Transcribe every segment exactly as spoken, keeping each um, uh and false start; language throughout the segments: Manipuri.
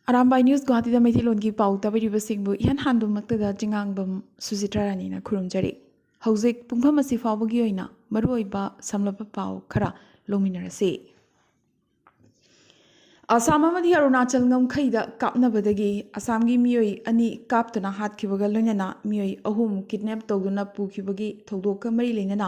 ꯑꯔꯥꯝꯕꯥꯏ ꯅ꯭ꯌꯨꯁ ꯒꯨꯋꯥꯍꯥꯇꯤꯗ ꯃꯩꯇꯩꯂꯣꯟꯒꯤ ꯄꯥꯎ ꯇꯥꯕꯤꯔꯤꯕꯁꯤꯡꯕꯨ ꯏꯍꯥꯟ ꯍꯥꯟꯕꯃꯛꯇꯗ ꯆꯤꯉꯥꯡꯕꯝ ꯁꯨꯖꯤꯇ꯭ꯔꯥ ꯔꯥꯅꯤꯅ ꯈꯨꯔꯨꯝꯖꯔꯤ꯫ ꯍꯧꯖꯤꯛ ꯄꯨꯡꯐꯝ ꯑꯁꯤ ꯐꯥꯎꯕꯒꯤ ꯑꯣꯏꯅ ꯃꯔꯨꯑꯣꯏꯕ ꯁꯝꯂꯞꯄ ꯄꯥꯎ ꯈꯔ ꯂꯧꯃꯤꯟꯅꯔꯁꯤ꯫ ꯑꯁꯥꯝ ꯑꯃꯗꯤ ꯑꯔꯨꯅꯥꯆꯜ ꯉꯝꯈꯩꯗ ꯀꯥꯞꯅꯕꯗꯒꯤ ꯑꯁꯥꯝꯒꯤ ꯃꯤꯑꯣꯏ ꯑꯅꯤ ꯀꯥꯞꯇꯨꯅ ꯍꯥꯠꯈꯤꯕꯒ ꯂꯣꯏꯅꯅ ꯃꯤꯑꯣꯏ ꯑꯍꯨꯝ ꯀꯤꯗꯅꯦꯞ ꯇꯧꯗꯨꯅ ꯄꯨꯈꯤꯕꯒꯤ ꯊꯧꯗꯣꯛꯀ ꯃꯔꯤ ꯂꯩꯅꯅ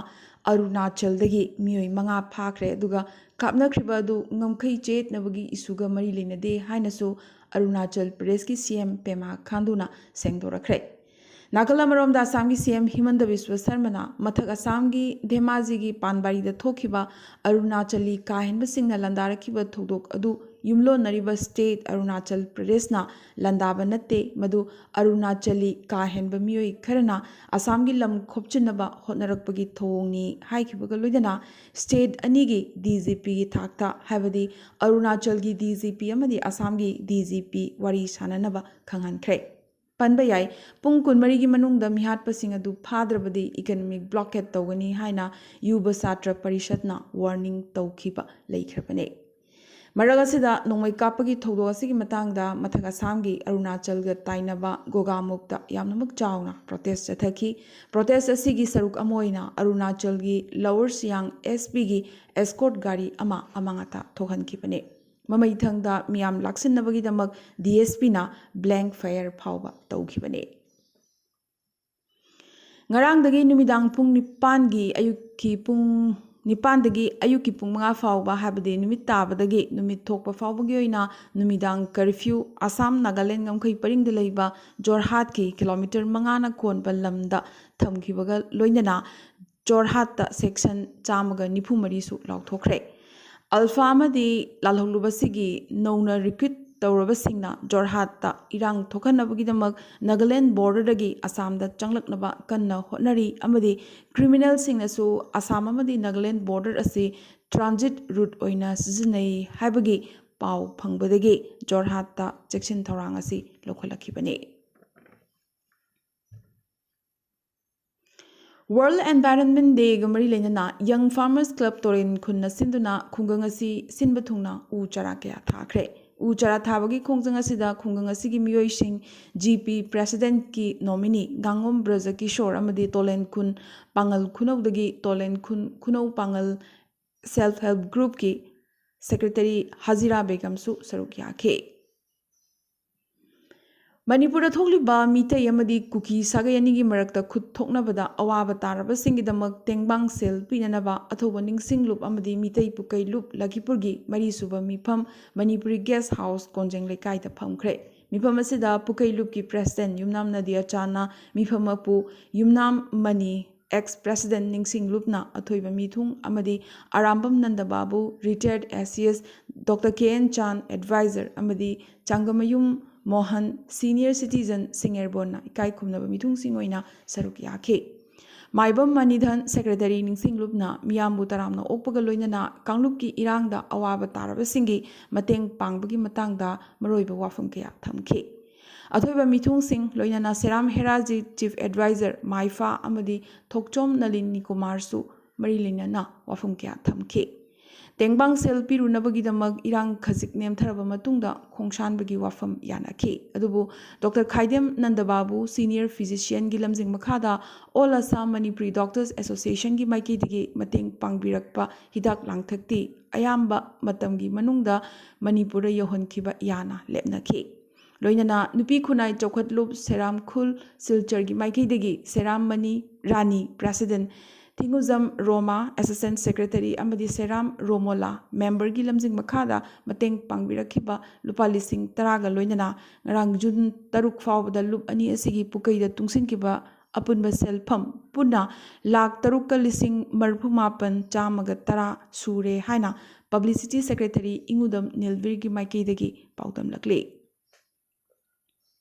ꯑꯔꯨꯅꯥꯆꯜꯗꯒꯤ ꯃꯤꯑꯣꯏ ꯃꯉꯥ ꯐꯥꯈ꯭ꯔꯦ꯫ ꯑꯗꯨꯒ ꯀꯥꯞꯅꯈ꯭ꯔꯤꯕ ꯑꯗꯨ ꯉꯝꯈꯩ ꯆꯌꯦꯠꯅꯕꯒꯤ ꯏꯁꯨꯒ ꯃꯔꯤ ꯂꯩꯅꯗꯦ ꯍꯥꯏꯅꯁꯨ ꯑꯔꯨꯅꯥꯆꯜ ꯄ꯭ꯔꯗꯦꯁꯀꯤ ꯁꯤ ꯑꯦꯝ ꯄꯦꯃꯥ ꯈꯥꯟꯗꯨꯅ ꯁꯦꯡꯗꯣꯔꯛꯈ꯭ꯔꯦ꯫ ꯅꯥꯀꯜ ꯑꯃꯔꯣꯝꯗ ꯑꯁꯥꯝꯒꯤ ꯁꯤ ꯑꯦꯝ ꯍꯤꯃꯟꯇ ꯕꯤꯁ꯭ꯋ ꯁꯔꯃꯅ ꯃꯊꯛ ꯑꯁꯥꯝꯒꯤ ꯙꯦꯃꯥꯖꯤꯒꯤ ꯄꯥꯟꯕꯥꯔꯤꯗ ꯊꯣꯛꯈꯤꯕ ꯑꯔꯨꯅꯥꯆꯂꯤ ꯀꯥ ꯍꯦꯟꯕꯁꯤꯡꯅ ꯂꯥꯟꯗꯥꯔꯛꯈꯤꯕ ꯊꯧꯗꯣꯛ ꯑꯗꯨ ꯌꯨꯝꯂꯣꯟꯅꯔꯤꯕ ꯁ꯭ꯇꯦꯠ ꯑꯔꯨꯅꯥꯆꯜ ꯄ꯭ꯔꯗꯦꯁꯅ ꯂꯥꯟꯗꯥꯕ ꯅꯠꯇꯦ, ꯃꯗꯨ ꯑꯔꯨꯅꯥꯆꯂꯤ ꯀꯥ ꯍꯦꯟꯕ ꯃꯤꯑꯣꯏ ꯈꯔꯅ ꯑꯁꯥꯝꯒꯤ ꯂꯝ ꯈꯣꯞꯆꯤꯟꯅꯕ ꯍꯣꯠꯅꯔꯛꯄꯒꯤ ꯊꯧꯑꯣꯡꯅꯤ ꯍꯥꯏꯈꯤꯕꯒ ꯂꯣꯏꯅꯅ ꯁ꯭ꯇꯦꯠ ꯑꯅꯤꯒꯤ ꯗꯤ ꯖꯤ ꯄꯤꯒꯤ ꯊꯥꯛꯇ, ꯍꯥꯏꯕꯗꯤ ꯑꯔꯨꯅꯥꯆꯜꯒꯤ ꯗꯤ ꯖꯤ ꯄꯤ ꯑꯃꯗꯤ ꯑꯁꯥꯝꯒꯤ ꯗꯤ ꯖꯤ ꯄꯤ ꯋꯥꯔꯤ ꯁꯥꯅꯅꯕ ꯈꯪꯍꯟꯈ꯭ꯔꯦ꯫ ꯄꯟꯕ ꯌꯥꯏ, ꯄꯨꯡ ꯀꯨꯟꯃꯔꯤꯒꯤ ꯃꯅꯨꯡꯗ ꯃꯤꯍꯥꯠꯄꯁꯤꯡ ꯑꯗꯨ ꯐꯥꯗ꯭ꯔꯕꯗꯤ economic blockade ꯇꯧꯒꯅꯤ ꯍꯥꯏꯅ ꯌꯨꯕ ꯁꯥꯇ꯭ꯔ ꯄꯔꯤꯁꯠꯅ warning ꯇꯧꯈꯤꯕ ꯂꯩꯈ꯭ꯔꯕꯅꯤ꯫ ꯃꯔꯛ ꯑꯁꯤꯗ ꯅꯣꯡꯃꯩ ꯀꯥꯞꯄꯒꯤ ꯊꯧꯗꯣꯛ ꯑꯁꯤꯒꯤ ꯃꯇꯥꯡꯗ ꯃꯊꯛ ꯑꯁꯥꯝꯒꯤ ꯑꯔꯨꯅꯥꯆꯜꯒ ꯇꯥꯏꯅꯕ ꯒꯣꯒꯥꯃꯨꯛꯇ ꯌꯥꯝꯅꯃꯛ ꯆꯥꯎꯅ protest ꯆꯠꯊꯈꯤ꯫ Protest ꯑꯁꯤꯒꯤ ꯁꯔꯨꯛ ꯑꯃ ꯑꯣꯏꯅ ꯑꯔꯨꯅꯥꯆꯜꯒꯤ ꯂꯋꯔ ꯁꯤꯌꯥꯡ ꯑꯦꯁ ꯄꯤꯒꯤ escort ꯒꯥꯔꯤ ꯑꯃ ꯑꯃꯥꯡ ꯑꯇꯥ ꯊꯣꯛꯍꯟꯈꯤꯕꯅꯤ꯫ ꯃꯃꯩꯊꯪꯗ ꯃꯤꯌꯥꯝ ꯂꯥꯛꯁꯤꯟꯅꯕꯒꯤꯗꯃꯛ ꯗꯤ ꯑꯦꯁ ꯄꯤꯅ blank fire ꯐꯥꯎꯕ ꯇꯧꯈꯤꯕꯅꯤ꯫ ꯉꯔꯥꯡꯗꯒꯤ ꯅꯨꯃꯤꯗꯥꯡ ꯄꯨꯡ ꯅꯤꯄꯥꯟꯒꯤ ꯑꯌꯨꯛꯀꯤ ꯄꯨꯡ ꯅꯤꯄꯥꯟꯗꯒꯤ ꯑꯌꯨꯛꯀꯤ ꯄꯨꯡ ꯃꯉꯥ ꯐꯥꯎꯕ, ꯍꯥꯏꯕꯗꯤ ꯅꯨꯃꯤꯠ ꯇꯥꯕꯗꯒꯤ ꯅꯨꯃꯤꯠ ꯊꯣꯛꯄ ꯐꯥꯎꯕꯒꯤ ꯑꯣꯏꯅ ꯅꯨꯃꯤꯗꯥꯡ curfew ꯑꯁꯥꯝ ꯅꯥꯒꯥꯂꯦꯟ ꯉꯝꯈꯩ ꯄꯔꯤꯡꯗ ꯂꯩꯕ ꯖꯣꯔꯍꯥꯠꯀꯤ ꯀꯤꯂꯣꯃꯤꯇꯔ ꯃꯉꯥꯅ ꯀꯣꯟꯕ ꯂꯝꯗ ꯊꯝꯈꯤꯕꯒ ꯂꯣꯏꯅꯅ ꯖꯣꯔꯍꯥꯠꯇ section ꯆꯥꯝꯃꯒ ꯅꯤꯐꯨ ꯃꯔꯤꯁꯨ ꯂꯥꯎꯊꯣꯛꯈ꯭ꯔꯦ꯫ ꯑꯜꯐꯥ ꯑꯃꯗꯤ ꯂꯥꯜꯍꯧꯂꯨꯕꯁꯤꯒꯤ ꯅꯧꯅ recruit ꯇꯧꯔꯕꯁꯤꯡꯅ ꯖꯣꯔꯍꯥꯠꯇ ꯏꯔꯥꯡ ꯊꯣꯛꯍꯟꯅꯕꯒꯤꯗꯃꯛ ꯅꯥꯒꯥꯂꯦꯟ borderꯗꯒꯤ ꯑꯁꯥꯝꯗ ꯆꯪꯂꯛꯅꯕ ꯀꯟꯅ ꯍꯣꯠꯅꯔꯤ ꯑꯃꯗꯤ criminalꯁꯤꯡꯅꯁꯨ ꯑꯁꯥꯝ ꯑꯃꯗꯤ ꯅꯥꯒꯥꯂꯦꯟ border ꯑꯁꯤ transit route ꯑꯣꯏꯅ ꯁꯤꯖꯤꯟꯅꯩ ꯍꯥꯏꯕꯒꯤ ꯄꯥꯎ ꯐꯪꯕꯗꯒꯤ ꯖꯣꯔꯍꯥꯠꯇ ꯆꯦꯛꯁꯤꯟ ꯊꯧꯔꯥꯡ ꯑꯁꯤ ꯂꯧꯈꯠꯂꯛꯈꯤꯕꯅꯤ꯫ World Environment Dayꯒ ꯃꯔꯤ ꯂꯩꯅꯅ Young Farmers Club ꯇꯣꯔꯦꯟ ꯈꯨꯟꯅ ꯁꯤꯟꯗꯨꯅ ꯈꯨꯡꯒꯪ ꯑꯁꯤ ꯁꯤꯟꯕ ꯊꯨꯡꯅ ꯎ ꯆꯥꯔꯥ ꯀꯌꯥ ꯊꯥꯈ꯭ꯔꯦ꯫ ꯎ ꯆꯥꯔꯥ ꯊꯥꯕꯒꯤ ꯈꯣꯡꯖꯪ ꯑꯁꯤꯗ ꯈꯨꯡꯒꯪ ꯑꯁꯤꯒꯤ ꯃꯤꯑꯣꯏꯁꯤꯡ, ꯖꯤ ꯄꯤ ꯄ꯭ꯔꯦꯁꯤꯗꯦꯟꯠꯀꯤ ꯅꯣꯃꯤꯅꯤ ꯒꯥꯡꯉꯣꯝ ꯕ꯭ꯔꯖꯀꯤꯁꯣꯔ ꯑꯃꯗꯤ ꯇꯣꯂꯦꯟ ꯈꯨꯟ ꯄꯥꯉꯜ ꯈꯨꯅꯧꯗꯒꯤ ꯇꯣꯂꯦꯟ ꯈꯨꯟ ꯈꯨꯅꯧ ꯄꯥꯉꯜ ꯁꯦꯜꯐ ꯍꯦꯜꯞ ꯒ꯭ꯔꯨꯞꯀꯤ ꯁꯦꯀ꯭ꯔꯦꯇꯔꯤ ꯍꯖꯤꯔꯥ ꯕꯦꯒꯝꯁꯨ ꯁꯔꯨꯛ ꯌꯥꯈꯤ꯫ ꯃꯅꯤꯄꯨꯔꯗ ꯊꯣꯛꯂꯤꯕ ꯃꯤꯇꯩ ꯑꯃꯗꯤ ꯀꯨꯀꯤ ꯁꯥꯒꯩ ꯑꯅꯤꯒꯤ ꯃꯔꯛꯇ ꯈꯨꯠ ꯊꯣꯛꯅꯕꯗ ꯑꯋꯥꯕ ꯇꯥꯔꯕꯁꯤꯡꯒꯤꯗꯃꯛ ꯇꯦꯡꯕꯥꯡ ꯁꯦꯜ ꯄꯤꯅꯅꯕ ꯑꯊꯧꯕ ꯅꯤꯡꯁꯤꯡ ꯂꯨꯞ ꯑꯃꯗꯤ ꯃꯤꯇꯩ ꯄꯨꯀꯩ ꯂꯨꯞ ꯂꯛꯈꯤꯄꯨꯔꯒꯤ ꯃꯔꯤꯁꯨꯕ ꯃꯤꯐꯝ ꯃꯅꯤꯄꯨꯔꯤ ꯒꯦꯁ ꯍꯥꯎꯁ ꯀꯣꯟꯖꯦꯡ ꯂꯩꯀꯥꯏꯗ ꯐꯝꯈ꯭ꯔꯦ꯫ ꯃꯤꯐꯝ ꯑꯁꯤꯗ ꯄꯨꯀꯩ ꯂꯨꯞꯀꯤ ꯄ꯭ꯔꯦꯁꯤꯗꯦꯟꯠ ꯌꯨꯝꯅꯥꯝ ꯅꯗꯤꯌꯥꯆꯥꯟꯅ ꯃꯤꯐꯝ ꯃꯄꯨ ꯌꯨꯝꯅꯥꯝ ꯃꯅꯤ ꯑꯦꯛꯁ ꯄ꯭ꯔꯦꯁꯤꯗꯦꯟꯠ ꯅꯤꯡꯁꯤꯡ ꯂꯨꯞꯅ ꯑꯊꯣꯏꯕ ꯃꯤꯊꯨꯡ ꯑꯃꯗꯤ Arambam ꯅꯟꯗꯕꯥꯕꯨ retired A C S doctor K N Chan adviser ꯑꯃꯗꯤ ꯆꯥꯡꯒꯃꯌꯨꯝ ꯃꯣꯍꯟ ꯁꯤꯅꯤꯌꯔ ꯁꯤꯇꯤꯖꯟ ꯁꯤꯡꯑꯦꯔꯕꯣꯟꯅ ꯏꯀꯥꯏ ꯈꯨꯝꯅꯕ ꯃꯤꯊꯨꯡꯁꯤꯡ ꯑꯣꯏꯅ ꯁꯔꯨꯛ ꯌꯥꯈꯤ꯫ ꯃꯥꯏꯕꯝ ꯃꯅꯤꯙꯟ ꯁꯦꯀ꯭ꯔꯦꯇꯔꯤ ꯅꯤꯡꯁꯤꯡ ꯂꯨꯞꯅ ꯃꯤꯌꯥꯝꯕꯨ ꯇꯔꯥꯝꯅ ꯑꯣꯛꯄꯒ ꯂꯣꯏꯅꯅ ꯀꯥꯡꯂꯨꯞꯀꯤ ꯏꯔꯥꯡꯗ ꯑꯋꯥꯕ ꯇꯥꯔꯕꯁꯤꯡꯒꯤ ꯃꯇꯦꯡ ꯄꯥꯡꯕꯒꯤ ꯃꯇꯥꯡꯗ ꯃꯔꯨꯑꯣꯏꯕ ꯋꯥꯐꯝ ꯀꯌꯥ ꯊꯝꯈꯤ꯫ ꯑꯊꯣꯏꯕ ꯃꯤꯊꯨꯡꯁꯤꯡ ꯂꯣꯏꯅꯅ ꯁꯦꯔꯥꯝ ꯍꯦꯔꯥꯖꯤ ꯆꯤꯐ ꯑꯦꯗꯚꯥꯏꯖꯔ ꯃꯥꯏꯐꯥ ꯑꯃꯗꯤ ꯊꯣꯛꯆꯣꯝ ꯅꯂꯤꯅꯤ ꯀꯨꯃꯥꯔꯁꯨ ꯃꯔꯤ ꯂꯩꯅꯅ ꯋꯥꯐꯝ ꯀꯌꯥ ꯊꯝꯈꯤ꯫ ꯇꯦꯡꯕꯥꯡ ꯁꯦꯜ ꯄꯤꯔꯨꯅꯕꯒꯤꯗꯃꯛ ꯏꯔꯥꯡ ꯈꯖꯤꯛ ꯅꯦꯝꯊꯔꯕ ꯃꯇꯨꯡꯗ ꯈꯣꯡꯁꯥꯟꯕꯒꯤ ꯋꯥꯐꯝ ꯌꯥꯅꯈꯤ꯫ ꯑꯗꯨꯕꯨ ꯗꯣꯛꯇꯔ ꯈꯥꯏꯗꯦꯝ ꯅꯟꯗꯕꯥꯕꯨ ꯁꯤꯅꯤꯌꯔ ꯐꯤꯖꯤꯁꯤꯌꯟꯒꯤ ꯂꯝꯖꯤꯡ ꯃꯈꯥꯗ ꯑꯣꯜ ꯑꯁꯥꯝ ꯃꯅꯤꯄꯨꯔꯤ ꯗꯣꯛꯇꯔꯁ ꯑꯦꯁꯣꯁꯤꯌꯦꯁꯟꯒꯤ ꯃꯥꯏꯀꯩꯗꯒꯤ ꯃꯇꯦꯡ ꯄꯥꯡꯕꯤꯔꯛꯄ ꯍꯤꯗꯥꯛ ꯂꯥꯡꯊꯛꯇꯤ ꯑꯌꯥꯝꯕ ꯃꯇꯝꯒꯤ ꯃꯅꯨꯡꯗ ꯃꯅꯤꯄꯨꯔꯗ ꯌꯧꯍꯟꯈꯤꯕ ꯌꯥꯅ ꯂꯦꯞꯅꯈꯤ꯫ ꯂꯣꯏꯅꯅ ꯅꯨꯄꯤ ꯈꯨꯟꯅꯥꯏ ꯆꯥꯎꯈꯠꯂꯨꯞ ꯁꯦꯔꯥꯝ ꯈꯨꯜ ꯁꯤꯜꯆꯔꯒꯤ ꯃꯥꯏꯀꯩꯗꯒꯤ ꯁꯦꯔꯥꯝ ꯃꯅꯤ ꯔꯥꯅꯤ ꯄ꯭ꯔꯦꯁꯤꯗꯦꯟꯠ ꯊꯤꯡꯉꯨꯖꯝ ꯔꯣꯃꯥ ꯑꯦꯁꯤꯁꯇꯦꯟꯠ ꯁꯦꯀ꯭ꯔꯦꯇꯔꯤ ꯑꯃꯗꯤ ꯁꯦꯔꯥꯝ ꯔꯣꯃꯣꯂꯥ ꯃꯦꯝꯕꯔꯒꯤ ꯂꯝꯖꯤꯡ ꯃꯈꯥꯗ ꯃꯇꯦꯡ ꯄꯥꯡꯕꯤꯔꯛꯈꯤꯕ ꯂꯨꯄꯥ ꯂꯤꯁꯤꯡ ꯇꯔꯥꯒ ꯂꯣꯏꯅꯅ ꯉꯔꯥꯡ ꯖꯨꯟ ꯇꯔꯨꯛ ꯐꯥꯎꯕꯗ ꯂꯨꯞ ꯑꯅꯤ ꯑꯁꯤꯒꯤ ꯄꯨꯀꯩꯗ ꯇꯨꯡꯁꯤꯟꯈꯤꯕ ꯑꯄꯨꯟꯕ ꯁꯦꯜꯐꯝ ꯄꯨꯟꯅ ꯂꯥꯈ ꯇꯔꯨꯛꯀ ꯂꯤꯁꯤꯡ ꯃꯔꯤꯐꯨ ꯃꯥꯄꯟ ꯆꯥꯝꯃꯒ ꯇꯔꯥ ꯁꯨꯔꯦ ꯍꯥꯏꯅ ꯄꯕ꯭ꯂꯤꯁꯤꯇꯤ ꯁꯦꯀ꯭ꯔꯦꯇꯔꯤ ꯏꯉꯨꯗꯝ ꯅꯤꯜꯕꯤꯔꯒꯤ ꯃꯥꯏꯀꯩꯗꯒꯤ ꯄꯥꯎꯗꯝꯂꯛꯂꯤ꯫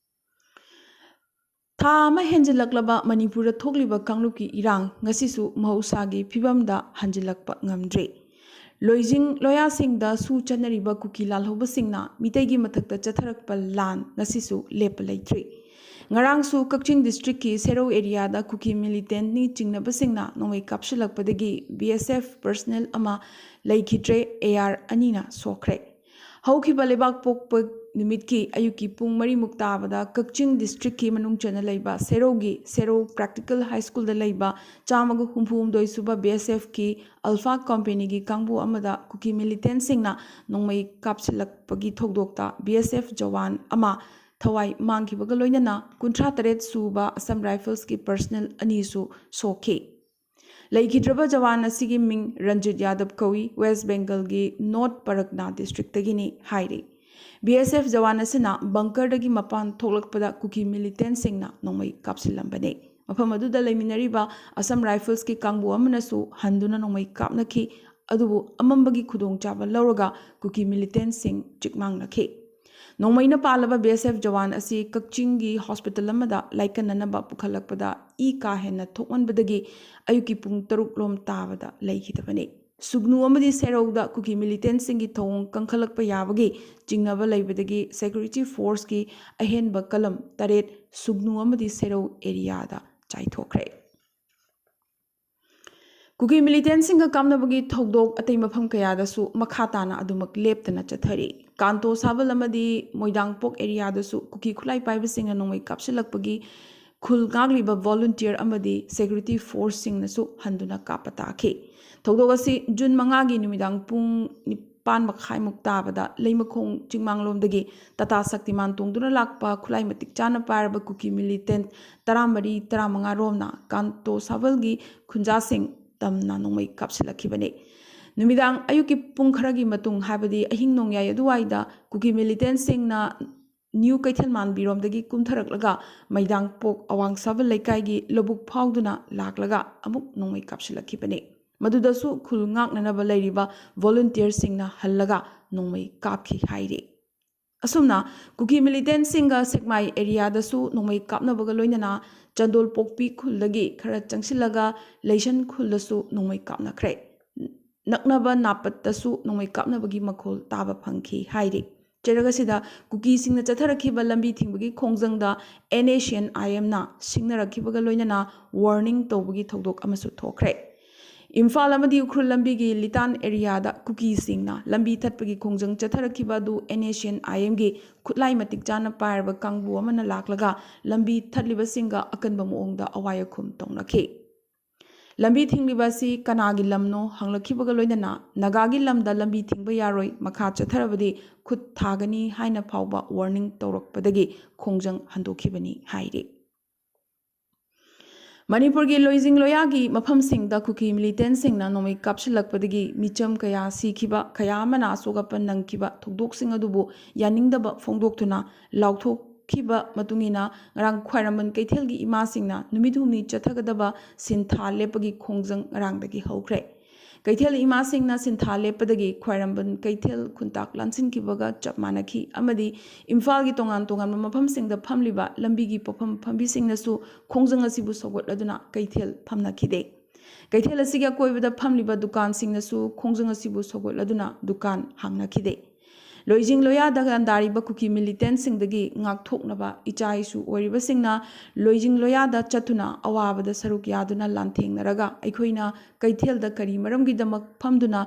ꯊꯥ ꯑꯃ ꯍꯦꯟꯖꯤꯜꯂꯛꯂꯕ ꯃꯅꯤꯄꯨꯔꯗ ꯊꯣꯛꯂꯤꯕ ꯀꯥꯡꯂꯨꯞꯀꯤ ꯏꯔꯥꯡ ꯉꯁꯤꯁꯨ ꯃꯍꯧꯁꯥꯒꯤ ꯐꯤꯕꯝꯗ ꯍꯟꯖꯤꯜꯂꯛꯄ ꯉꯝꯗ꯭ꯔꯤ꯫ ꯂꯣꯏꯖꯤꯡ ꯂꯣꯌꯥꯁꯤꯡꯗ ꯁꯨ ꯆꯠꯅꯔꯤꯕ ꯀꯨꯀꯤ ꯂꯥꯜꯍꯧꯕꯁꯤꯡꯅ ꯃꯤꯇꯩꯒꯤ ꯃꯊꯛꯇ ꯆꯠꯊꯔꯛꯄ ꯂꯥꯟ ꯉꯁꯤꯁꯨ ꯂꯦꯞꯄ ꯂꯩꯇ꯭ꯔꯤ꯫ ꯉꯔꯥꯡꯁꯨ ꯀꯛꯆꯤꯡ ꯗꯤꯁꯇ꯭ꯔꯤꯛꯀꯤ ꯁꯦꯔꯧ ꯑꯦꯔꯤꯌꯥꯗ ꯀꯨꯀꯤ ꯃꯤꯂꯤꯇꯦꯟꯠꯅꯤ ꯆꯤꯡꯅꯕꯁꯤꯡꯅ ꯅꯣꯡꯃꯩ ꯀꯥꯞꯁꯤꯜꯂꯛꯄꯗꯒꯤ ꯕꯤ ꯑꯦꯁ ꯑꯦꯐ ꯄꯔꯁꯅꯦꯜ ꯑꯃ ꯂꯩꯈꯤꯗ꯭ꯔꯦ, ꯑꯦ ꯑꯥꯔ ꯑꯅꯤꯅ ꯁꯣꯛꯈ꯭ꯔꯦ꯫ ꯍꯧꯈꯤꯕ ꯂꯩꯕꯥꯛ ꯄꯣꯛꯄ ꯅꯨꯃꯤꯠꯀꯤ ꯑꯌꯨꯛꯀꯤ ꯄꯨꯡ ꯃꯔꯤꯃꯨꯛ ꯇꯥꯕꯗ ꯀꯛꯆꯤꯡ ꯗꯤꯁꯇ꯭ꯔꯤꯛꯀꯤ ꯃꯅꯨꯡ ꯆꯟꯅ ꯂꯩꯕ ꯁꯦꯔꯧꯒꯤ ꯁꯦꯔꯧ ꯄ꯭ꯔꯦꯛꯇꯤꯀꯦꯜ ꯍꯥꯏ ꯁ꯭ꯀꯨꯜꯗ ꯂꯩꯕ ꯆꯥꯝꯃꯒ ꯍꯨꯝꯐꯨ ꯍꯨꯝꯗꯣꯏ ꯁꯨꯕ ꯕꯤ ꯑꯦꯁ ꯑꯦꯐꯀꯤ ꯑꯜꯐꯥ ꯀꯝꯄꯦꯅꯤꯒꯤ ꯀꯥꯡꯕꯨ ꯑꯃꯗ ꯀꯨꯀꯤ ꯃꯤꯂꯤꯇꯦꯟꯁꯤꯡꯅ ꯅꯣꯡꯃꯩ ꯀꯥꯞꯁꯤꯜꯂꯛꯄꯒꯤ ꯊꯧꯗꯣꯛꯇ ꯕꯤ ꯑꯦꯁ ꯑꯦꯐ ꯖꯋꯥꯟ ꯑꯃ ꯊꯋꯥꯏ ꯃꯥꯡꯈꯤꯕꯒ ꯂꯣꯏꯅꯅ ꯀꯨꯟꯊ꯭ꯔꯥ ꯇꯔꯦꯠ ꯁꯨꯕ ꯑꯁꯝ ꯔꯥꯏꯐꯜꯁꯀꯤ ꯄꯔꯁꯅꯦꯜ ꯑꯅꯤꯁꯨ ꯁꯣꯛꯈꯤ꯫ ꯂꯩꯈꯤꯗ꯭ꯔꯕ ꯖꯋꯥꯟ ꯑꯁꯤꯒꯤ ꯃꯤꯡ ꯔꯟꯖꯤꯠ ꯌꯥꯗꯕ ꯀꯧꯏ, ꯋꯦꯁ ꯕꯦꯡꯒꯜꯒꯤ ꯅꯣꯔꯠ ꯄꯔꯒꯅꯥ ꯗꯤꯁꯇ꯭ꯔꯤꯛꯇꯒꯤꯅꯤ ꯍꯥꯏꯔꯤ꯫ ꯕꯤ ꯑꯦꯁ ꯑꯦꯐ ꯖꯋꯥꯟ ꯑꯁꯤꯅ ꯕꯪꯀꯔꯗꯒꯤ ꯃꯄꯥꯟ ꯊꯣꯛꯂꯛꯄꯗ ꯀꯨꯀꯤ ꯃꯤꯂꯤꯇꯦꯟꯁꯤꯡꯅ ꯅꯣꯡꯃꯩ ꯀꯥꯞꯁꯤꯜꯂꯝꯕꯅꯤ꯫ ꯃꯐꯝ ꯑꯗꯨꯗ ꯂꯩꯃꯤꯟꯅꯔꯤꯕ ꯑꯁꯝ ꯔꯥꯏꯐꯜꯁꯀꯤ ꯀꯥꯡꯕꯨ ꯑꯃꯅꯁꯨ ꯍꯟꯗꯨꯅ ꯅꯣꯡꯃꯩ ꯀꯥꯞꯅꯈꯤ, ꯑꯗꯨꯕꯨ ꯑꯃꯝꯕꯒꯤ ꯈꯨꯗꯣꯡꯆꯥꯕ ꯂꯧꯔꯒ ꯀꯨꯀꯤ ꯃꯤꯂꯤꯇꯦꯟꯁꯤꯡ ꯆꯤꯛꯃꯥꯡꯅꯈꯤ꯫ ꯅꯣꯡꯃꯩꯅ ꯄꯥꯜꯂꯕ ꯕꯤ ꯑꯦꯁ ꯑꯦꯐ ꯖꯋꯥꯟ ꯑꯁꯤ ꯀꯛꯆꯤꯡꯒꯤ ꯍꯣꯁꯄꯤꯇꯥꯜ ꯑꯃꯗ ꯂꯥꯏꯀꯠꯅꯅꯕ ꯄꯨꯈꯠꯂꯛꯄꯗ ꯏ ꯀꯥ ꯍꯦꯟꯅ ꯊꯣꯛꯃꯟꯕꯗꯒꯤ ꯑꯌꯨꯛꯀꯤ ꯄꯨꯡ ꯇꯔꯨꯛ ꯂꯣꯝ ꯇꯥꯕꯗ ꯂꯩꯈꯤꯗꯕꯅꯤ꯫ ꯁꯨꯒꯅꯨ ꯑꯃꯗꯤ ꯁꯦꯔꯧꯗ ꯀꯨꯀꯤ ꯃꯤꯂꯤꯇꯦꯟꯁꯤꯡꯒꯤ ꯊꯧꯑꯣꯡ ꯀꯟꯈꯠꯂꯛꯄ ꯌꯥꯕꯒꯤ ꯆꯤꯡꯅꯕ ꯂꯩꯕꯗꯒꯤ ꯁꯦꯀ꯭ꯌꯨꯔꯤꯇꯤ ꯐꯣꯔꯁꯀꯤ ꯑꯍꯦꯟꯕ ꯀꯂꯝ ꯇꯔꯦꯠ ꯁꯨꯒꯅꯨ ꯑꯃꯗꯤ ꯁꯦꯔꯧ ꯑꯦꯔꯤꯌꯥꯗ ꯆꯥꯏꯊꯣꯛꯈ꯭ꯔꯦ꯫ ꯀꯨꯀꯤ ꯃꯤꯂꯤꯇꯦꯟꯁꯤꯡꯒ ꯀꯥꯞꯅꯕꯒꯤ ꯊꯧꯗꯣꯛ ꯑꯇꯩ ꯃꯐꯝ ꯀꯌꯥꯗꯁꯨ ꯃꯈꯥ ꯇꯥꯅ ꯑꯗꯨꯃꯛ ꯂꯦꯞꯇꯅ ꯆꯠꯊꯔꯤ꯫ ꯀꯥꯟꯇꯣ ꯁꯥꯕꯜ ꯑꯃꯗꯤ ꯃꯣꯏꯗꯥꯡꯄꯣꯛ ꯑꯦꯔꯤꯌꯥꯗꯁꯨ ꯀꯨꯀꯤ ꯈꯨꯠꯂꯥꯏ ꯄꯥꯏꯕꯁꯤꯡꯅ ꯅꯣꯡꯃꯩ ꯀꯥꯞꯁꯤꯜꯂꯛꯄꯒꯤ ꯈꯨꯜ ꯉꯥꯛꯂꯤꯕ ꯚꯣꯂꯨꯟꯇꯤꯌꯔ ꯑꯃꯗꯤ ꯁꯦꯀ꯭ꯌꯨꯔꯤꯇꯤ ꯐꯣꯔꯁꯁꯤꯡꯅꯁꯨ ꯍꯟꯗꯨꯅ ꯀꯥꯞꯄ ꯇꯥꯈꯤ꯫ ꯊꯧꯗꯣꯛ ꯑꯁꯤ ꯖꯨꯟ ꯃꯉꯥꯒꯤ ꯅꯨꯃꯤꯗꯥꯡ ꯄꯨꯡ ꯅꯤꯄꯥꯟ ꯃꯈꯥꯏꯃꯨꯛ ꯇꯥꯕꯗ ꯂꯩꯃꯈꯣꯡ ꯆꯤꯡꯃꯥꯡꯂꯣꯝꯗꯒꯤ ꯇꯥꯇꯥ ꯁꯛꯇꯤꯃꯥꯟ ꯇꯣꯡꯗꯨꯅ ꯂꯥꯛꯄ ꯈꯨꯠꯂꯥꯏ ꯃꯇꯤꯛ ꯆꯥꯅ ꯄꯥꯏꯔꯕ ꯀꯨꯀꯤ ꯃꯤꯂꯤꯇꯦꯟ ꯇꯔꯥꯃꯔꯤ, ꯇꯔꯥꯃꯉꯥ ꯔꯣꯝꯅ ꯀꯥꯟꯇꯣ ꯁꯥꯕꯜꯒꯤ ꯈꯨꯟꯖꯥꯁꯤꯡ ꯇꯝꯅ ꯅꯣꯡꯃꯩ ꯀꯥꯞꯁꯤꯜꯂꯛꯈꯤꯕꯅꯤ꯫ ꯅꯨꯃꯤꯗꯥꯡ ꯑꯌꯨꯛꯀꯤ ꯄꯨꯡ ꯈꯔꯒꯤ ꯃꯇꯨꯡ, ꯍꯥꯏꯕꯗꯤ ꯑꯍꯤꯡ ꯅꯣꯡꯌꯥꯏ ꯑꯗꯨꯋꯥꯏꯗ ꯀꯨꯀꯤ ꯃꯤꯂꯤꯇꯦꯟꯁꯤꯡꯅ ꯅ꯭ꯌꯨ ꯀꯩꯊꯦꯜ ꯃꯥꯟꯕꯤꯔꯣꯝꯗꯒꯤ ꯀꯨꯝꯊꯔꯛꯂꯒ ꯃꯩꯗꯥꯡꯄꯣꯛ ꯑꯋꯥꯡ ꯁꯥꯕꯜ ꯂꯩꯀꯥꯏꯒꯤ ꯂꯧꯕꯨꯛ ꯐꯥꯎꯗꯨꯅ ꯂꯥꯛꯂꯒ ꯑꯃꯨꯛ ꯅꯣꯡꯃꯩ ꯀꯥꯞꯁꯤꯜꯂꯛꯈꯤꯕꯅꯤ꯫ ꯃꯗꯨꯗꯁꯨ ꯈꯨꯜ ꯉꯥꯛꯅꯅꯕ ꯂꯩꯔꯤꯕ ꯚꯣꯂꯨꯟꯇꯤꯌꯔꯁꯤꯡꯅ ꯍꯜꯂꯒ ꯅꯣꯡꯃꯩ ꯀꯥꯞꯈꯤ ꯍꯥꯏꯔꯤ꯫ ꯑꯁꯨꯝꯅ ꯀꯨꯀꯤ ꯃꯤꯂꯤꯇꯦꯟꯁꯤꯡꯒ ꯁꯦꯛꯃꯥꯏ ꯑꯦꯔꯤꯌꯥꯗꯁꯨ ꯅꯣꯡꯃꯩ ꯀꯥꯞꯅꯕꯒ ꯂꯣꯏꯅꯅ ꯆꯟꯗꯣꯜ ꯄꯣꯛꯄꯤ ꯈꯨꯜꯗꯒꯤ ꯈꯔ ꯆꯪꯁꯤꯜꯂꯒ ꯂꯩꯁꯟ ꯈꯨꯜꯗꯁꯨ ꯅꯣꯡꯃꯩ ꯀꯥꯞꯅꯈ꯭ꯔꯦ꯫ ꯅꯛꯅꯕ ꯅꯥꯄꯠꯇꯁꯨ ꯅꯣꯡꯃꯩ ꯀꯥꯞꯅꯕꯒꯤ ꯃꯈꯣꯜ ꯇꯥꯕ ꯐꯪꯈꯤ ꯍꯥꯏꯔꯤ꯫ ꯆꯩꯔꯛ ꯑꯁꯤꯗ ꯀꯨꯀꯤꯁꯤꯡꯅ ꯆꯠꯊꯔꯛꯈꯤꯕ ꯂꯝꯕꯤ ꯊꯤꯡꯕꯒꯤ ꯈꯣꯡꯖꯪꯗ ꯑꯦꯟ ꯑꯦ ꯁꯤ ꯑꯦꯟ ꯑꯥꯏ ꯑꯦꯝꯅ ꯁꯤꯡꯅꯔꯛꯈꯤꯕꯒ ꯂꯣꯏꯅꯅ ꯋꯥꯔꯅꯤꯡ ꯇꯧꯕꯒꯤ ꯊꯧꯗꯣꯛ ꯑꯃꯁꯨ ꯊꯣꯛꯈ꯭ꯔꯦ꯫ ꯏꯝꯐꯥꯜ ꯑꯃꯗꯤ ꯎꯈ꯭ꯔꯨꯜ ꯂꯝꯕꯤꯒꯤ ꯂꯤꯇꯥꯟ ꯑꯦꯔꯤꯌꯥꯗ ꯀꯨꯀꯤꯁꯤꯡꯅ ꯂꯝꯕꯤ ꯊꯠꯄꯒꯤ ꯈꯣꯡꯖꯪ ꯆꯠꯊꯔꯛꯈꯤꯕ ꯑꯗꯨ NSCN-IMꯒꯤ ꯈꯨꯠꯂꯥꯏ ꯃꯇꯤꯛ ꯆꯥꯅ ꯄꯥꯏꯔꯕ ꯀꯥꯡꯕꯨ ꯑꯃꯅ ꯂꯥꯛꯂꯒ ꯂꯝꯕꯤ ꯊꯠꯂꯤꯕꯁꯤꯡꯒ ꯑꯀꯟꯕ ꯃꯑꯣꯡꯗ ꯑꯋꯥꯏ ꯑꯈꯨꯝ ꯇꯧꯅꯈꯤ꯫ ꯂꯝꯕꯤ ꯊꯤꯡꯂꯤꯕ ꯑꯁꯤ ꯀꯅꯥꯒꯤ ꯂꯝꯅꯣ ꯍꯪꯂꯛꯈꯤꯕꯒ ꯂꯣꯏꯅꯅ ꯅꯥꯒꯥꯒꯤ ꯂꯝꯗ ꯂꯝꯕꯤ ꯊꯤꯡꯕ ꯌꯥꯔꯣꯏ, ꯃꯈꯥ ꯆꯠꯊꯔꯕꯗꯤ ꯈꯨꯠ ꯊꯥꯒꯅꯤ ꯍꯥꯏꯅ ꯐꯥꯎꯕ ꯋꯥꯔꯅꯤꯡ ꯇꯧꯔꯛꯄꯗꯒꯤ ꯈꯣꯡꯖꯪ ꯍꯟꯗꯣꯛꯈꯤꯕꯅꯤ ꯍꯥꯏꯔꯤ꯫ ꯃꯅꯤꯄꯨꯔꯒꯤ ꯂꯣꯏꯖꯤꯡ ꯂꯣꯌꯥꯒꯤ ꯃꯐꯝꯁꯤꯡꯗ ꯀꯨꯀꯤ ꯃꯤꯂꯤꯇꯦꯟꯁꯤꯡꯅ ꯅꯣꯡꯃꯩ ꯀꯥꯞꯁꯤꯜꯂꯛꯄꯗꯒꯤ ꯃꯤꯆꯝ ꯀꯌꯥ ꯁꯤꯈꯤꯕ, ꯀꯌꯥ ꯑꯃꯅ ꯑꯁꯣꯛ ꯑꯄꯟ ꯅꯪꯈꯤꯕ ꯊꯧꯗꯣꯛꯁꯤꯡ ꯑꯗꯨꯕꯨ ꯌꯥꯅꯤꯡꯗꯕ ꯐꯣꯡꯗꯣꯛꯇꯨꯅ ꯂꯥꯎꯊꯣꯛꯈꯤꯕ ꯃꯇꯨꯡ ꯏꯟꯅ ꯉꯔꯥꯡ ꯈ꯭ꯋꯥꯏꯔꯝꯕꯟ ꯀꯩꯊꯦꯜꯒꯤ ꯏꯃꯥꯁꯤꯡꯅ ꯅꯨꯃꯤꯠ ꯍꯨꯝꯅꯤ ꯆꯠꯊꯒꯗꯕ ꯁꯤꯟꯊꯥ ꯂꯦꯞꯄꯒꯤ ꯈꯣꯡꯖꯪ ꯉꯔꯥꯡꯗꯒꯤ ꯍꯧꯈ꯭ꯔꯦ꯫ ꯀꯩꯊꯦꯜ ꯏꯃꯥꯁꯤꯡꯅ ꯁꯤꯟꯊꯥ ꯂꯦꯞꯄꯗꯒꯤ ꯈ꯭ꯋꯥꯏꯔꯝꯕꯟ ꯀꯩꯊꯦꯜ ꯈꯨꯟꯇꯥꯛ ꯂꯥꯟꯁꯤꯟꯈꯤꯕꯒ ꯆꯞ ꯃꯥꯟꯅꯈꯤ ꯑꯃꯗꯤ ꯏꯝꯐꯥꯜꯒꯤ ꯇꯣꯉꯥꯟ ꯇꯣꯉꯥꯟꯕ ꯃꯐꯝꯁꯤꯡꯗ ꯐꯝꯂꯤꯕ ꯂꯝꯕꯤꯒꯤ ꯄꯣꯠꯐꯝ ꯐꯝꯕꯤꯁꯤꯡꯅꯁꯨ ꯈꯣꯡꯖꯪ ꯑꯁꯤꯕꯨ ꯁꯧꯒꯠꯂꯗꯨꯅ ꯀꯩꯊꯦꯜ ꯐꯝꯅꯈꯤꯗꯦ꯫ ꯀꯩꯊꯦꯜ ꯑꯁꯤꯒꯤ ꯑꯀꯣꯏꯕꯗ ꯐꯝꯂꯤꯕ ꯗꯨꯀꯥꯟꯁꯤꯡꯅꯁꯨ ꯈꯣꯡꯖꯪ ꯑꯁꯤꯕꯨ ꯁꯧꯒꯠꯂꯗꯨꯅ ꯗꯨꯀꯥꯟ ꯍꯥꯡꯅꯈꯤꯗꯦ꯫ ꯂꯣꯏꯖꯤꯡ ꯂꯣꯌꯥꯗ ꯂꯥꯟꯗꯥꯔꯤꯕ ꯀꯨꯀꯤ ꯃꯤꯂꯤꯇꯦꯟꯁꯤꯡꯗꯒꯤ ꯉꯥꯛꯊꯣꯛꯅꯕ ꯏꯆꯥ ꯏꯁꯨ ꯑꯣꯏꯔꯤꯕꯁꯤꯡꯅ ꯂꯣꯏꯖꯤꯡ ꯂꯣꯌꯥꯗ ꯆꯠꯇꯨꯅ ꯑꯋꯥꯕꯗ ꯁꯔꯨꯛ ꯌꯥꯗꯨꯅ ꯂꯥꯟꯊꯦꯡꯅꯔꯒ ꯑꯩꯈꯣꯏꯅ ꯀꯩꯊꯦꯜꯗ ꯀꯔꯤ ꯃꯔꯝꯒꯤꯗꯃꯛ ꯐꯝꯗꯨꯅ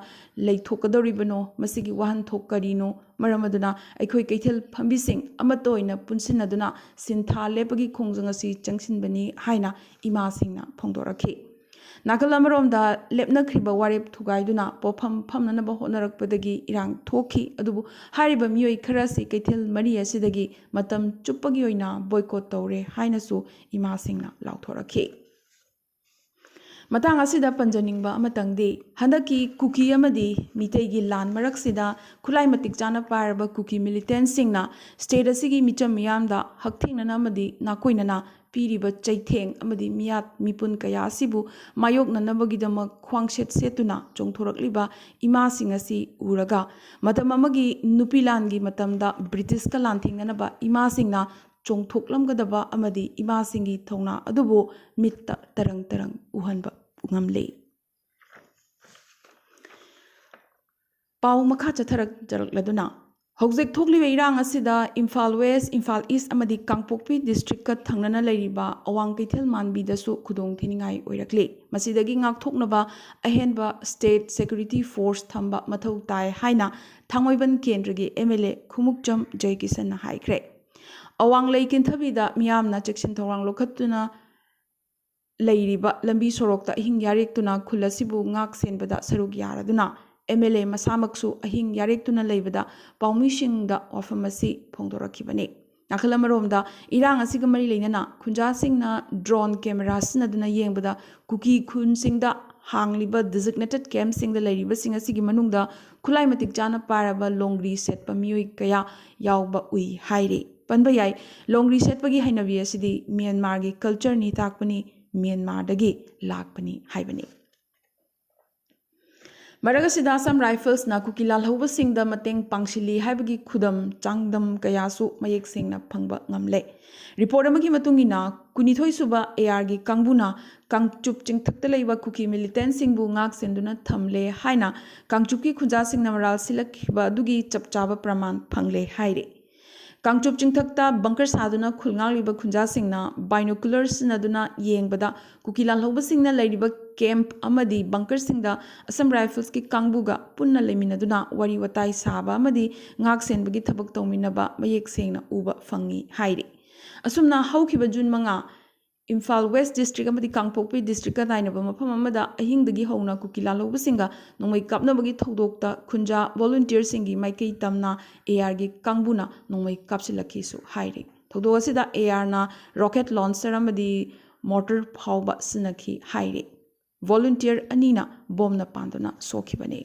ꯂꯩꯊꯣꯛꯀꯗꯧꯔꯤꯕꯅꯣ? ꯃꯁꯤꯒꯤ ꯋꯥꯍꯟꯊꯣꯛ ꯀꯔꯤꯅꯣ? ꯃꯔꯝ ꯑꯗꯨꯅ ꯑꯩꯈꯣꯏ ꯀꯩꯊꯦꯜ ꯐꯝꯕꯤꯁꯤꯡ ꯑꯃꯠꯇ ꯑꯣꯏꯅ ꯄꯨꯟꯁꯤꯟꯅꯗꯨꯅ ꯁꯤꯟꯊꯥ ꯂꯦꯞꯄꯒꯤ ꯈꯣꯡꯖꯪ ꯑꯁꯤ ꯆꯪꯁꯤꯟꯕꯅꯤ ꯍꯥꯏꯅ ꯏꯃꯥꯁꯤꯡꯅ ꯐꯣꯡꯗꯣꯔꯛꯈꯤ꯫ ꯅꯥꯀꯜ ꯑꯃꯔꯣꯝꯗ ꯂꯦꯞꯅꯈ꯭ꯔꯤꯕ ꯋꯥꯔꯦꯞ ꯊꯨꯒꯥꯏꯗꯨꯅ ꯄꯣꯠꯐꯝ ꯐꯝꯅꯅꯕ ꯍꯣꯠꯅꯔꯛꯄꯗꯒꯤ ꯏꯔꯥꯡ ꯊꯣꯛꯈꯤ꯫ ꯑꯗꯨꯕꯨ ꯍꯥꯏꯔꯤꯕ ꯃꯤꯑꯣꯏ ꯈꯔ ꯑꯁꯤ ꯀꯩꯊꯦꯜ ꯃꯔꯤ ꯑꯁꯤꯗꯒꯤ ꯃꯇꯝ ꯆꯨꯞꯄꯒꯤ ꯑꯣꯏꯅ ꯕꯣꯏꯀꯣꯠ ꯇꯧꯔꯦ ꯍꯥꯏꯅꯁꯨ ꯏꯃꯥꯁꯤꯡꯅ ꯂꯥꯎꯊꯣꯔꯛꯈꯤ꯫ ꯃꯇꯥꯡ ꯑꯁꯤꯗ ꯄꯟꯖꯅꯤꯡꯕ ꯑꯃꯇꯪꯗꯤ, ꯍꯟꯗꯛꯀꯤ ꯀꯨꯀꯤ ꯑꯃꯗꯤ ꯃꯤꯇꯩꯒꯤ ꯂꯥꯟ ꯃꯔꯛꯁꯤꯗ ꯈꯨꯠꯂꯥꯏ ꯃꯇꯤꯛ ꯆꯥꯅ ꯄꯥꯏꯔꯕ ꯀꯨꯀꯤ ꯃꯤꯂꯤꯇꯦꯟꯁꯤꯡꯅ ꯁ꯭ꯇꯦꯠ ꯑꯁꯤꯒꯤ ꯃꯤꯆꯝ ꯃꯤꯌꯥꯝꯗ ꯍꯛꯊꯦꯡꯅꯅ ꯑꯃꯗꯤ ꯅꯥꯀꯣꯏꯅꯅ ꯄꯤꯔꯤꯕ ꯆꯩꯊꯦꯡ ꯑꯃꯗꯤ ꯃꯤꯌꯥꯠ ꯃꯤꯄꯨꯟ ꯀꯌꯥ ꯑꯁꯤꯕꯨ ꯃꯥꯌꯣꯛꯅꯅꯕꯒꯤꯗꯃꯛ ꯈ꯭ꯋꯥꯡꯁꯦꯠ ꯁꯦꯠꯇꯨꯅ ꯆꯣꯡꯊꯣꯔꯛꯂꯤꯕ ꯏꯃꯥꯁꯤꯡ ꯑꯁꯤ ꯎꯔꯒ, ꯃꯇꯝ ꯑꯃꯒꯤ ꯅꯨꯄꯤ ꯂꯥꯟꯒꯤ ꯃꯇꯝꯗ ꯕ꯭ꯔꯤꯇꯤꯁꯀ ꯂꯥꯟꯊꯦꯡꯅꯅꯕ ꯏꯃꯥꯁꯤꯡꯅ ꯆꯣꯡꯊꯣꯛꯂꯝꯒꯗꯕ ꯑꯃꯗꯤ ꯏꯃꯥꯁꯤꯡꯒꯤ ꯊꯧꯅꯥ ꯑꯗꯨꯕꯨ ꯃꯤꯠꯇ ꯇꯔꯪ ꯇꯔꯪ ꯎꯍꯟꯕ ꯉꯝꯂꯤ꯫ ꯄꯥꯎ ꯃꯈꯥ ꯆꯠꯊꯔꯛꯆꯔꯛꯂꯗꯨꯅ, ꯍꯧꯖꯤꯛ ꯊꯣꯛꯂꯤꯕ ꯏꯔꯥꯡ ꯑꯁꯤꯗ ꯏꯝꯐꯥꯜ ꯋꯦꯁ, ꯏꯝꯐꯥꯜ ꯏꯁ ꯑꯃꯗꯤ ꯀꯥꯡꯄꯣꯛꯄꯤ ꯗꯤꯁꯇ꯭ꯔꯤꯛꯀ ꯊꯪꯅꯅ ꯂꯩꯔꯤꯕ ꯑꯋꯥꯡ ꯀꯩꯊꯦꯜ ꯃꯥꯟꯕꯤꯗꯁꯨ ꯈꯨꯗꯣꯡ ꯊꯤꯅꯤꯡꯉꯥꯏ ꯑꯣꯏꯔꯛꯂꯤ꯫ ꯃꯁꯤꯗꯒꯤ ꯉꯥꯛꯊꯣꯛꯅꯕ ꯑꯍꯦꯟꯕ ꯁ꯭ꯇꯦꯠ ꯁꯦꯀ꯭ꯌꯨꯔꯤꯇꯤ ꯐꯣꯔꯁ ꯊꯝꯕ ꯃꯊꯧ ꯇꯥꯏ ꯍꯥꯏꯅ ꯊꯥꯡꯃꯩꯕꯟ ꯀꯦꯟꯗ꯭ꯔꯒꯤ ꯑꯦꯝ ꯑꯦꯜ ꯑꯦ ꯈꯨꯃꯨꯛꯆꯝ ꯖꯌꯀꯤꯁꯟꯅ ꯍꯥꯏꯈ꯭ꯔꯦ꯫ ꯑꯋꯥꯡ ꯂꯩ ꯀꯤꯟꯊꯕꯤꯗ ꯃꯤꯌꯥꯝꯅ ꯆꯦꯛꯁꯤꯟ ꯊꯧꯔꯥꯡ ꯂꯧꯈꯠꯇꯨꯅ ꯂꯩꯔꯤꯕ ꯂꯝꯕꯤ ꯁꯣꯔꯣꯛꯇ ꯑꯍꯤꯡ ꯌꯥꯔꯦꯛꯇꯨꯅ ꯈꯨꯜ ꯑꯁꯤꯕꯨ ꯉꯥꯛ ꯁꯦꯟꯕꯗ ꯁꯔꯨꯛ ꯌꯥꯔꯗꯨꯅ ꯑꯦꯝ ꯑꯦꯜ ꯑꯦ ꯃꯁꯥꯃꯛꯁꯨ ꯑꯍꯤꯡ ꯌꯥꯔꯦꯛꯇꯨꯅ ꯂꯩꯕꯗ ꯄꯥꯎꯃꯤꯁꯤꯡꯗ ꯋꯥꯐꯝ ꯑꯁꯤ ꯐꯣꯡꯗꯣꯔꯛꯈꯤꯕꯅꯤ꯫ ꯅꯥꯀꯜ ꯑꯃꯔꯣꯝꯗ ꯏꯔꯥꯡ ꯑꯁꯤꯒ ꯃꯔꯤ ꯂꯩꯅꯅ ꯈꯨꯟꯖꯥꯁꯤꯡꯅ ꯗ꯭ꯔꯣꯟ ꯀꯦꯃꯦꯔꯥ ꯁꯤꯖꯤꯟꯅꯗꯨꯅ ꯌꯦꯡꯕꯗ ꯀꯨꯀꯤ ꯈꯨꯟꯁꯤꯡꯗ ꯍꯥꯡꯂꯤꯕ ꯗꯤꯖꯤꯒꯅꯦꯇꯦꯠ ꯀꯦꯝꯞꯁꯤꯡꯗ ꯂꯩꯔꯤꯕꯁꯤꯡ ꯑꯁꯤꯒꯤ ꯃꯅꯨꯡꯗ ꯈꯨꯠꯂꯥꯏ ꯃꯇꯤꯛ ꯆꯥꯅ ꯄꯥꯏꯔꯕ ꯂꯣꯡꯒ꯭ꯔꯤ ꯁꯦꯠꯄ ꯃꯤꯑꯣꯏ ꯀꯌꯥ ꯌꯥꯎꯕ ꯎꯏ ꯍꯥꯏꯔꯤ꯫ ꯄꯟꯕ ꯌꯥꯏ, ꯂꯣꯡꯒ꯭ꯔꯤ ꯁꯦꯠꯄꯒꯤ ꯍꯩꯅꯕꯤ ꯑꯁꯤꯗꯤ ꯃ꯭ꯌꯥꯟꯃꯥꯔꯒꯤ ꯀꯜꯆꯔꯅꯤ ꯇꯥꯛꯄꯅꯤ, ꯃ꯭ꯌꯥꯟꯃꯥꯔꯗꯒꯤ ꯂꯥꯛꯄꯅꯤ ꯍꯥꯏꯕꯅꯤ꯫ ꯃꯔꯛ ꯑꯁꯤꯗ ꯑꯁꯥꯝ ꯔꯥꯏꯐꯜꯁꯅ ꯀꯨꯀꯤ ꯂꯥꯜꯍꯧꯕꯁꯤꯡꯗ ꯃꯇꯦꯡ ꯄꯥꯡꯁꯤꯜꯂꯤ ꯍꯥꯏꯕꯒꯤ ꯈꯨꯗꯝ ꯆꯥꯡꯗꯝ ꯀꯌꯥꯁꯨ ꯃꯌꯦꯛ ꯁꯦꯡꯅ ꯐꯪꯕ ꯉꯝꯂꯦ꯫ ꯔꯤꯄꯣꯔꯠ ꯑꯃꯒꯤ ꯃꯇꯨꯡ ꯏꯟꯅ, ꯀꯨꯟꯅꯤꯊꯣꯏ ꯁꯨꯕ ꯑꯦ ꯑꯥꯔꯒꯤ ꯀꯥꯡꯕꯨꯅ ꯀꯥꯡꯆꯨꯞ ꯆꯤꯡꯊꯛꯇ ꯂꯩꯕ ꯀꯨꯀꯤ ꯃꯤꯂꯤꯇꯦꯟꯁꯤꯡꯕꯨ ꯉꯥꯛ ꯁꯦꯟꯗꯨꯅ ꯊꯝꯂꯦ ꯍꯥꯏꯅ ꯀꯥꯡꯆꯨꯞꯀꯤ ꯈꯨꯟꯖꯥꯁꯤꯡꯅ ꯃꯔꯥꯜ ꯁꯤꯜꯂꯛꯈꯤꯕ ꯑꯗꯨꯒꯤ ꯆꯞ ꯆꯥꯕ ꯄ꯭ꯔꯃꯥꯟ ꯐꯪꯂꯦ ꯍꯥꯏꯔꯤ꯫ ꯀꯥꯡꯆꯨꯞ ꯆꯤꯡꯊꯛꯇ ꯕꯪꯀꯔ ꯁꯥꯗꯨꯅ ꯈꯨꯜ ꯉꯥꯛꯂꯤꯕ ꯈꯨꯟꯖꯥꯁꯤꯡꯅ ꯕꯥꯏꯅꯣꯀꯨꯂꯔ ꯁꯤꯖꯤꯟꯅꯗꯨꯅ ꯌꯦꯡꯕꯗ, ꯀꯨꯀꯤ ꯂꯥꯜꯍꯧꯕꯁꯤꯡꯅ ꯂꯩꯔꯤꯕ ꯀꯦꯝꯞ ꯑꯃꯗꯤ ꯕꯪꯀꯔꯁꯤꯡꯗ ꯑꯁꯥꯝ ꯔꯥꯏꯐꯜꯁꯀꯤ ꯀꯥꯡꯕꯨꯒ ꯄꯨꯟꯅ ꯂꯩꯃꯤꯟꯅꯗꯨꯅ ꯋꯥꯔꯤ ꯋꯥꯇꯥꯏ ꯁꯥꯕ ꯑꯃꯗꯤ ꯉꯥꯛ ꯁꯦꯟꯕꯒꯤ ꯊꯕꯛ ꯇꯧꯃꯤꯟꯅꯕ ꯃꯌꯦꯛ ꯁꯦꯡꯅ ꯎꯕ ꯐꯪꯉꯤ ꯍꯥꯏꯔꯤ꯫ ꯑꯁꯨꯝꯅ ꯍꯧꯈꯤꯕ ꯖꯨꯟ ꯃꯉꯥ, ꯏꯝꯐꯥꯜ ꯋꯦꯁ ꯗꯤꯁꯇ꯭ꯔꯤꯛ ꯑꯃꯗꯤ ꯀꯥꯡꯄꯣꯛꯄꯤ ꯗꯤꯁꯇ꯭ꯔꯤꯛꯀ ꯇꯥꯏꯅꯕ ꯃꯐꯝ ꯑꯃꯗ ꯑꯍꯤꯡꯗꯒꯤ ꯍꯧꯅ ꯀꯨꯀꯤ ꯂꯥꯜꯍꯧꯕꯁꯤꯡꯒ ꯅꯣꯡꯃꯩ ꯀꯥꯞꯅꯕꯒꯤ ꯊꯧꯗꯣꯛꯇ ꯈꯨꯟꯖꯥ ꯚꯣꯂꯨꯟꯇꯤꯌꯔꯁꯤꯡꯒꯤ ꯃꯥꯏꯀꯩ ꯇꯝꯅ ꯑꯦ ꯑꯥꯔꯒꯤ ꯀꯥꯡꯕꯨꯅ ꯅꯣꯡꯃꯩ ꯀꯥꯞꯁꯤꯜꯂꯛꯈꯤꯁꯨ ꯍꯥꯏꯔꯤ꯫ ꯊꯧꯗꯣꯛ ꯑꯁꯤꯗ ꯑꯦ ꯑꯥꯔꯅ ꯔꯣꯀꯦꯠ ꯂꯣꯟꯆꯔ ꯑꯃꯗꯤ ꯃꯣꯔꯇꯔ ꯐꯥꯎꯕ ꯁꯤꯖꯤꯟꯅꯈꯤ ꯍꯥꯏꯔꯤ꯫ ꯚꯣꯂꯨꯟꯇꯤꯌꯔ ꯑꯅꯤꯅ ꯕꯣꯝꯅ ꯄꯥꯟꯗꯨꯅ ꯁꯣꯛꯈꯤꯕꯅꯤ꯫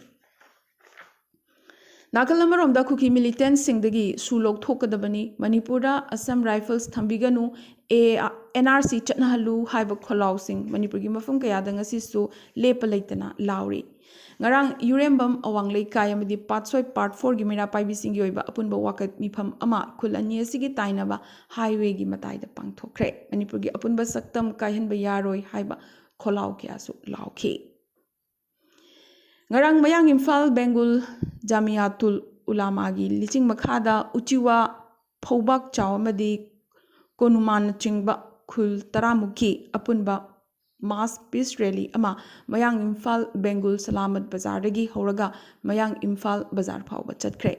ꯅꯥꯀꯜ ꯑꯃꯔꯣꯝꯗ ꯀꯨꯀꯤ ꯃꯤꯂꯤꯇꯦꯟꯁꯤꯡꯗꯒꯤ ꯁꯨ ꯂꯧꯊꯣꯛꯀꯗꯕꯅꯤ, ꯃꯅꯤꯄꯨꯔꯗ ꯑꯁꯥꯝ ꯔꯥꯏꯐꯜꯁ ꯊꯝꯕꯤꯒꯅꯨ, ꯑꯦ, ꯑꯦꯟ ꯑꯥꯔ ꯁꯤ ꯆꯠꯅꯍꯜꯂꯨ ꯍꯥꯏꯕ ꯈꯣꯜꯂꯥꯎꯁꯤꯡ ꯃꯅꯤꯄꯨꯔꯒꯤ ꯃꯐꯝ ꯀꯌꯥꯗ ꯉꯁꯤꯁꯨ ꯂꯦꯞꯄ ꯂꯩꯇꯅ ꯂꯥꯎꯔꯤ꯫ ꯉꯔꯥꯡ ꯌꯨꯔꯦꯝꯕꯝ ꯑꯋꯥꯡ ꯂꯩꯀꯥꯏ ꯑꯃꯗꯤ ꯄꯥꯠꯁꯣꯏ ꯄꯥꯔꯠ ꯐꯣꯔꯒꯤ ꯃꯩꯔꯥ ꯄꯥꯏꯕꯤꯁꯤꯡꯒꯤ ꯑꯣꯏꯕ ꯑꯄꯨꯟꯕ ꯋꯥꯀꯠ ꯃꯤꯐꯝ ꯑꯃ ꯈꯨꯜ ꯑꯅꯤ ꯑꯁꯤꯒꯤ ꯇꯥꯏꯅꯕ ꯍꯥꯏꯋꯦꯒꯤ ꯃꯇꯥꯏꯗ ꯄꯥꯡꯊꯣꯛꯈ꯭ꯔꯦ꯫ ꯃꯅꯤꯄꯨꯔꯒꯤ ꯑꯄꯨꯟꯕ ꯁꯛꯇꯝ ꯀꯥꯏꯍꯟꯕ ꯌꯥꯔꯣꯏ ꯍꯥꯏꯕ ꯈꯣꯜꯂꯥꯎ ꯀꯌꯥꯁꯨ ꯂꯥꯎꯈꯤ꯫ ꯉꯔꯥꯡ ꯃꯌꯥꯡ ꯏꯝꯐꯥꯜ ꯕꯦꯡꯒꯨꯜ ꯖꯥꯃꯤꯌꯥꯇꯨꯜ ꯎꯂꯥꯃꯥꯒꯤ ꯂꯤꯆꯤꯡ ꯃꯈꯥꯗ ꯎꯆꯤꯋꯥ, ꯐꯧꯕꯥꯛ ꯆꯥꯎ ꯑꯃꯗꯤ ꯀꯣꯅꯨꯃꯥꯟꯅꯆꯤꯡꯕ ꯈꯨꯜ ꯇꯔꯥꯃꯨꯛꯀꯤ ꯑꯄꯨꯟꯕ mass peace rally ꯑꯃ ꯃꯌꯥꯡ ꯏꯝꯐꯥꯜ ꯕꯦꯡꯒꯨꯜ ꯁꯂꯥꯃꯠ ꯕꯖꯥꯔꯗꯒꯤ ꯍꯧꯔꯒ ꯃꯌꯥꯡ ꯏꯝꯐꯥꯜ ꯕꯖꯥꯔ ꯐꯥꯎꯕ ꯆꯠꯈ꯭ꯔꯦ꯫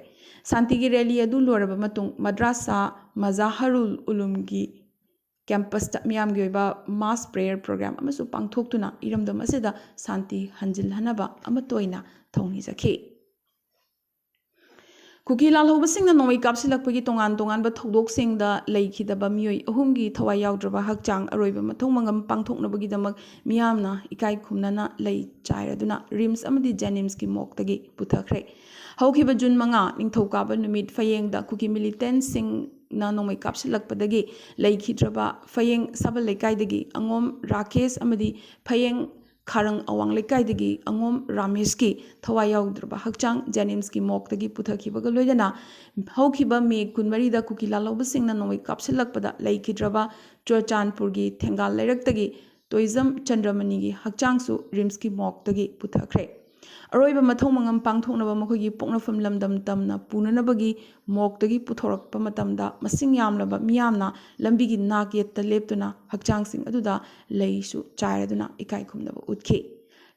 ꯁꯥꯟꯇꯤꯒꯤ rally ꯑꯗꯨ ꯂꯣꯏꯔꯕ ꯃꯇꯨꯡ ꯃꯗ꯭ꯔꯥꯁꯥ ꯃꯖꯥꯍꯔꯨꯜ ꯎꯂꯨꯝꯒꯤ campusꯇ ꯃꯤꯌꯥꯝꯒꯤ ꯑꯣꯏꯕ mass prayer program ꯑꯃꯁꯨ ꯄꯥꯡꯊꯣꯛꯇꯨꯅ ꯏꯔꯝꯗꯝ ꯑꯁꯤꯗ ꯁꯥꯟꯇꯤ ꯍꯟꯖꯤꯜꯍꯟꯅꯕ ꯑꯃꯠꯇ ꯑꯣꯏꯅ ꯊꯧꯅꯤꯖꯈꯤ꯫ ꯀꯨꯀꯤ ꯂꯥꯜꯍꯧꯕꯁꯤꯡꯅ ꯅꯣꯡꯃꯩ ꯀꯥꯞꯁꯤꯜꯂꯛꯄꯒꯤ ꯇꯣꯉꯥꯟ ꯇꯣꯉꯥꯟꯕ ꯊꯧꯗꯣꯛꯁꯤꯡꯗ ꯂꯩꯈꯤꯗꯕ ꯃꯤꯑꯣꯏ ꯑꯍꯨꯝꯒꯤ ꯊꯋꯥꯏ ꯌꯥꯎꯗ꯭ꯔꯕ ꯍꯛꯆꯥꯡ ꯑꯔꯣꯏꯕ ꯃꯊꯧ ꯃꯉꯝ ꯄꯥꯡꯊꯣꯛꯅꯕꯒꯤꯗꯃꯛ ꯃꯤꯌꯥꯝꯅ ꯏꯀꯥꯏ ꯈꯨꯝꯅꯅ ꯂꯩ ꯆꯥꯏꯔꯗꯨꯅ RIMS ꯑꯃꯗꯤ JNIMSꯀꯤ morgueꯇꯒꯤ ꯄꯨꯊꯈ꯭ꯔꯦ꯫ ꯍꯧꯈꯤꯕ June ꯃꯉꯥ, ꯅꯤꯡꯊꯧꯀꯥꯕ ꯅꯨꯃꯤꯠ ꯐꯌꯦꯡꯗ ꯀꯨꯀꯤ militantꯁꯤꯡꯅ ꯅꯣꯡꯃꯩ ꯀꯥꯞꯁꯤꯜꯂꯛꯄꯗꯒꯤ ꯂꯩꯈꯤꯗ꯭ꯔꯕ ꯐꯌꯦꯡ ꯁꯥꯕꯜ ꯂꯩꯀꯥꯏꯗꯒꯤ ꯑꯉꯣꯝ ꯔꯥꯀꯦꯁ ꯑꯃꯗꯤ ꯐꯌꯦꯡ ꯈꯥꯔꯪ ꯑꯋꯥꯡ ꯂꯩꯀꯥꯏꯗꯒꯤ ꯑꯉꯣꯝ ꯔꯥꯃꯦꯁꯀꯤ ꯊꯋꯥꯏ ꯌꯥꯎꯗ꯭ꯔꯕ ꯍꯛꯆꯥꯡ JNIMSꯀꯤ morgueꯇꯒꯤ ꯄꯨꯊꯈꯤꯕꯒ ꯂꯣꯏꯅꯅ ꯍꯧꯈꯤꯕ May ꯀꯨꯟꯃꯔꯤꯗ ꯀꯨꯀꯤ ꯂꯥꯜꯍꯧꯕꯁꯤꯡꯅ ꯅꯣꯡꯃꯩ ꯀꯥꯞꯁꯤꯜꯂꯛꯄꯗ ꯂꯩꯈꯤꯗ꯭ꯔꯕ ꯆꯨꯔꯆꯥꯟꯄꯨꯔꯒꯤ ꯊꯦꯡꯒꯥꯜ ꯂꯩꯔꯛꯇꯒꯤ ꯇꯣꯏꯖꯝ ꯆꯟꯗ꯭ꯔꯃꯅꯤꯒꯤ ꯍꯛꯆꯥꯡꯁꯨ RIMSꯀꯤ morgueꯇꯒꯤ ꯄꯨꯊꯈ꯭ꯔꯦ꯫ ꯑꯔꯣꯏꯕ ꯃꯊꯧ ꯃꯉꯝ ꯄꯥꯡꯊꯣꯛꯅꯕ ꯃꯈꯣꯏꯒꯤ ꯄꯣꯛꯅꯐꯝ ꯂꯝꯗꯝ ꯇꯝꯅ ꯄꯨꯅꯅꯕꯒꯤ morgueꯇꯒꯤ ꯄꯨꯊꯣꯔꯛꯄ ꯃꯇꯝꯗ ꯃꯁꯤꯡ ꯌꯥꯝꯂꯕ ꯃꯤꯌꯥꯝꯅ ꯂꯝꯕꯤꯒꯤ ꯅꯥꯛ ꯌꯦꯠꯇ ꯂꯦꯞꯇꯨꯅ ꯍꯛꯆꯥꯡꯁꯤꯡ ꯑꯗꯨꯗ ꯂꯩꯁꯨ ꯆꯥꯏꯔꯗꯨꯅ ꯏꯀꯥꯏ ꯈꯨꯝꯅꯕ ꯎꯠꯈꯤ꯫